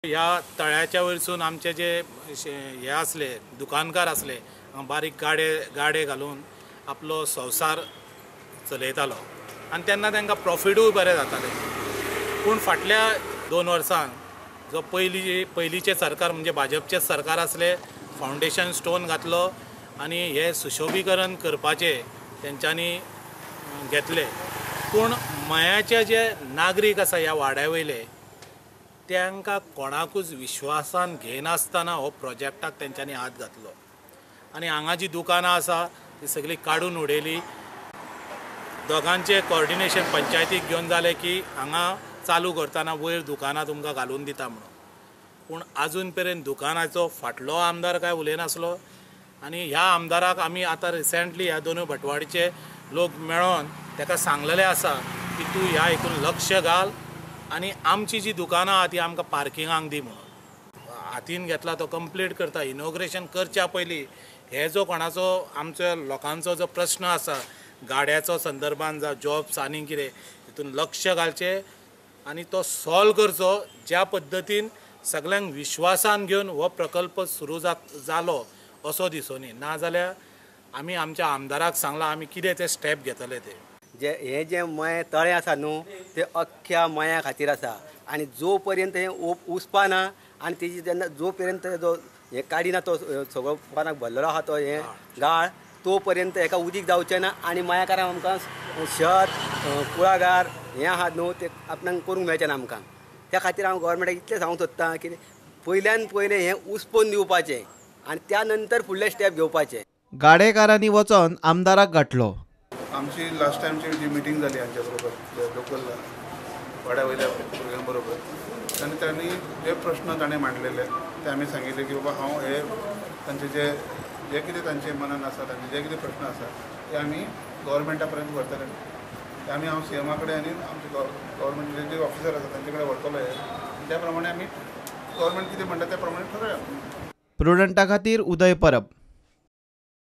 ह्या तळ्याच्या वयरसून आमचे जे हे आसले दुकानकार आसले, बारीक गाडे घालून आपलो संवसार चलयतालो आनी तेन्ना तांकां प्रॉफिटूय बरें जातालें. पूण फाटल्या 2 वर्सांक जो पयलींचें सरकार म्हणजे भाजपचें सरकार आसलें, फावंडेशन स्टोन घातलो आनी हे सुशोभीकरण करपाचें तेंच्यांनी घेतलें. पूण मयाचे जे नागरीक आसा ह्या वाड्या वयले तांकां कोणाकूच विश्वासान घेनासतना हो प्रोजेक्टाक तेंच्यांनी हात घातलो आनी हांगा जी दुकानां आसा ती सगळीं काडून उडयली. दोगांचें कॉर्डिनेशन पंचायतीक घेवन जालें की हांगा चालू करतना वयर दुकानां तुमकां घालून दिता म्हणून. पूण आजून पर्यंत दुकानाचो फाटलो आमदार काय उलयनासलो आनी ह्या आमदाराक आमी आतां रिसेंटली ह्या दोनूय भटवाडीचे लोक मेळोन ताका सांगलेलें आसा की तूं ह्या हितून लक्ष घाल आनी आमची जी दुकानां आहा ती आमकां पार्किंगाक दी म्हणून. हातीन घेतला तो कंप्लीट करता. इनॉग्रेशन करच्या पयलीं हे जो कोणाचो आमच्या लोकांचो जो प्रश्न आसा गाड्याचो संदर्भान जावं जॉब्स आनी कितें हितून लक्ष घालचें आनी तो सॉल्व करचो ज्या पद्दतीन सगळ्यांक विश्वासान घेवन हो प्रकल्प सुरू जालो असो दिसोनी. नाजाल्यार आमी आमच्या आमदाराक सांगलां आमी कितें ते स्टेप घेतले ते. जे हे जे मये तळें आसा न्हू ते अख्ख्या मया खातीर आसा आनी जो पर्यंत हें उसपा ना आनी तेजी जेन्ना जो पर्यंत जो हें काडिना तो सगळो पानाक भरलेलो आहा तो हें गाळ तो पर्यंत हेका उदीक जावचें ना आनी मयाकारांक आमकां शेत कुळागार हें आहा न्हू तें आपणाक करूंक मेळचें ना आमकां. त्या खातीर हांव गव्हर्मेंटाक इतलें सांगूंक सोदतां की पयल्यान पयलें हें उसपोवन दिवपाचें आनी त्या नंतर फुडले स्टेप घेवपाचे. गाडेकारांनी वचोन आमदाराक गाठलो. आमची लास्ट टायमची जी मिटींग जाली हांच्या बरोबर लोकल वाड्या वयल्या भुरग्यां बरोबर आनी तांणी जे प्रश्न ताणें मांडलेले ते आमी सांगिल्ले की बाबा हांव हे तांचे जे जे कितें तांचे मनान आसा तांचे जे कितें प्रश्न आसा ते आमी गव्हर्मेंटा पर्यंत व्हरतले. ते आमी हांव सीएमा कडेन आनी आमचे गव्हर्मेंटचे जे ऑफिसर आसा तांचे कडेन व्हरतलो हे त्या प्रमाणे आमी गव्हर्मेंट कितें म्हणटा त्या प्रमाणे ठरोवया. प्रुडंटा खातीर उदय परब.